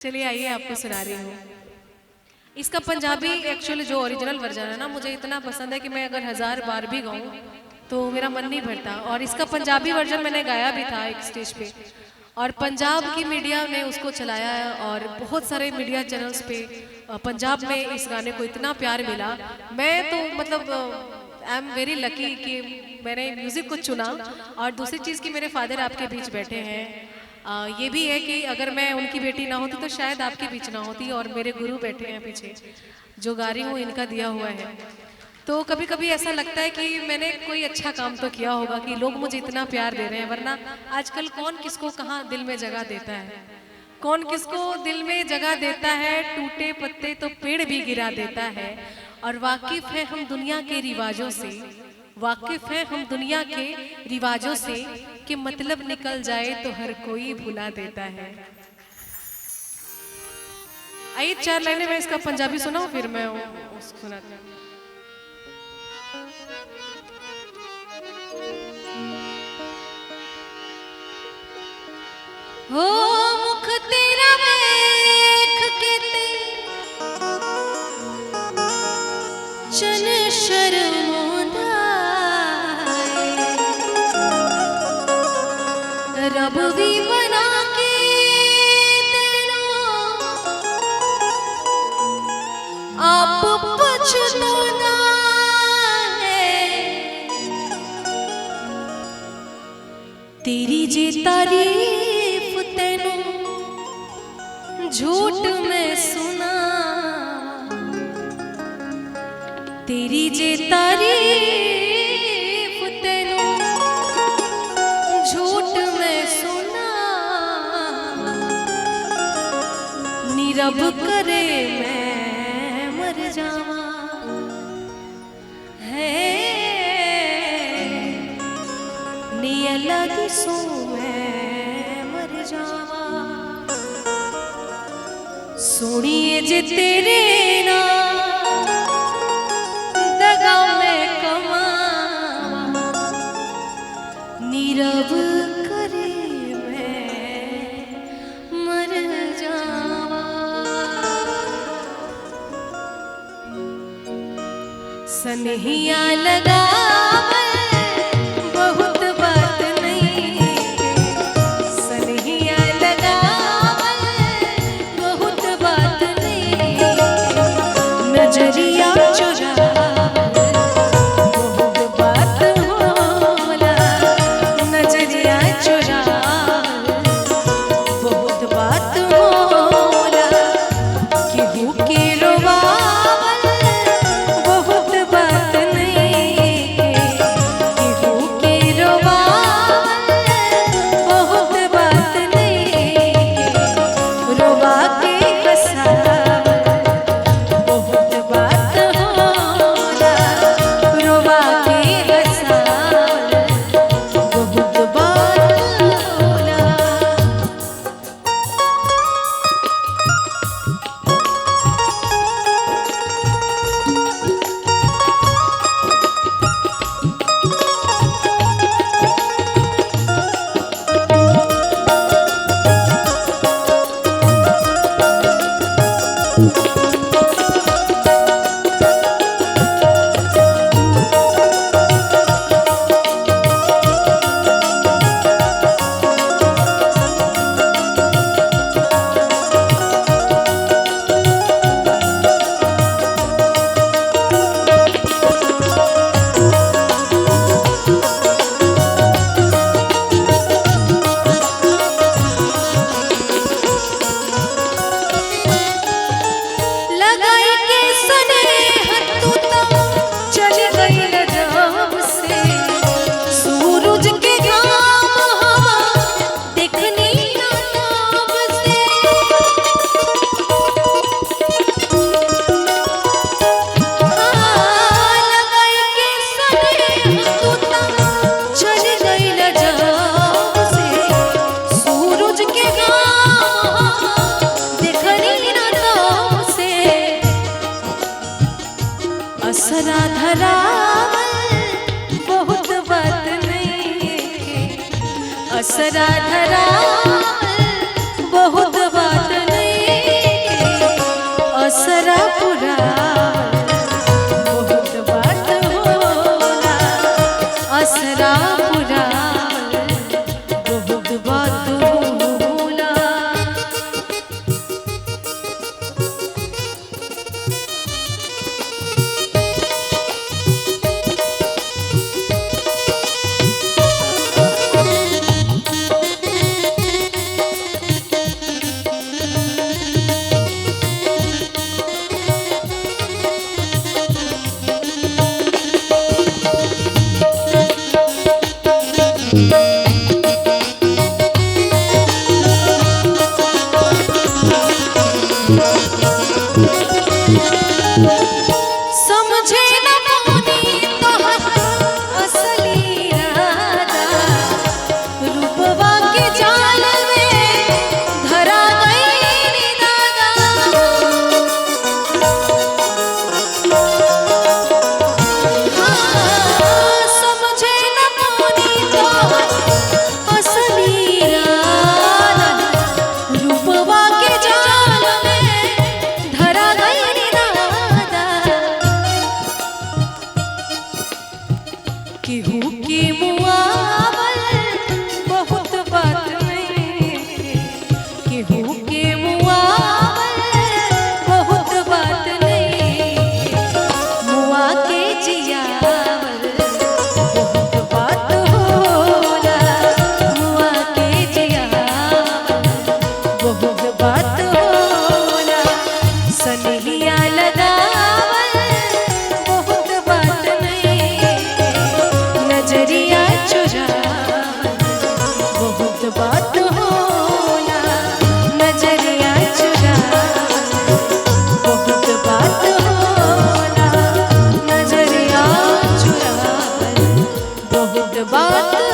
चलिए आइए आपको सुना रही हूँ। इसका पंजाबी एक्चुअली जो ओरिजिनल वर्जन है ना, मुझे इतना पसंद है कि मैं अगर 1000 बार भी गाऊँ तो मेरा मन नहीं भरता। और इसका पंजाबी वर्जन मैंने गाया भी था एक स्टेज पे, और पंजाब की मीडिया ने उसको चलाया है और बहुत सारे मीडिया चैनल्स पे पंजाब में इस गाने को इतना प्यार मिला। मैं तो मतलब I am very lucky कि मैंने म्यूज़िक को चुना। और दूसरी चीज़ कि मेरे फादर आपके बीच बैठे हैं, ये भी है कि अगर मैं उनकी बेटी ना होती तो शायद आपके बीच ना होती। और मेरे गुरु बैठे हैं पीछे, जो गा रही हूँ इनका दिया हुआ है। तो कभी कभी ऐसा लगता है कि मैंने कोई अच्छा काम तो किया होगा कि लोग मुझे इतना प्यार दे रहे हैं, वरना आजकल कौन किसको कहाँ दिल में जगह देता है, कौन किसको दिल में जगह देता है। टूटे पत्ते तो पेड़ भी गिरा देता है। और वाकिफ़ है हम दुनिया के रिवाजों से, वाकिफ़ है हम दुनिया के रिवाजों से कि मतलब निकल जाए तो हर कोई भुला देता है। आइए 4 लाइनें मैं इसका पंजाबी सुनाऊँ, फिर मैं उसको सुनाती हूँ। हो मुख तेरा वेख के ते चन शर्मोंदा ए, रब भी बना के तेनू आप पछतांदा है। तेरी जे तारीफ तेनू झूठ मैं सुना, तेरी जे तारीफ तेनू झूठ मैं सुना, नी रब करे मैं मर जावां है, नी अल्लाह दी सौ मैं मर जावां। सोनिए जे तेरे नाल दगा मैं कमावां, नी रब करे मैं मर जावां। सनहिया लगावल बहुत बात नहीं, सनहिया लगावल बहुत बात नहीं, नजरिया चुरावल बहुत बात होला, नजरिया चुरावल बहुत बात होला, केहू के रोवावल बहुत बात नहीं, केहू के रोवावल बहुत बात नहीं, रोवा के हंसावल बहुत बात होला, रोवा के हंसावल बहुत बात होला। लगाई के स्नेह तू तो चल गई जब से, सूरज के घाम हवा देखनी ना तब से। हाँ, लगाई के स्नेह तू तो चल गई जब से, सूरज के घाम हवा देखनी ना तब से। असरा धरावल बहुत बात नहीं, असरा धरावल बहुत बात नहीं। बात।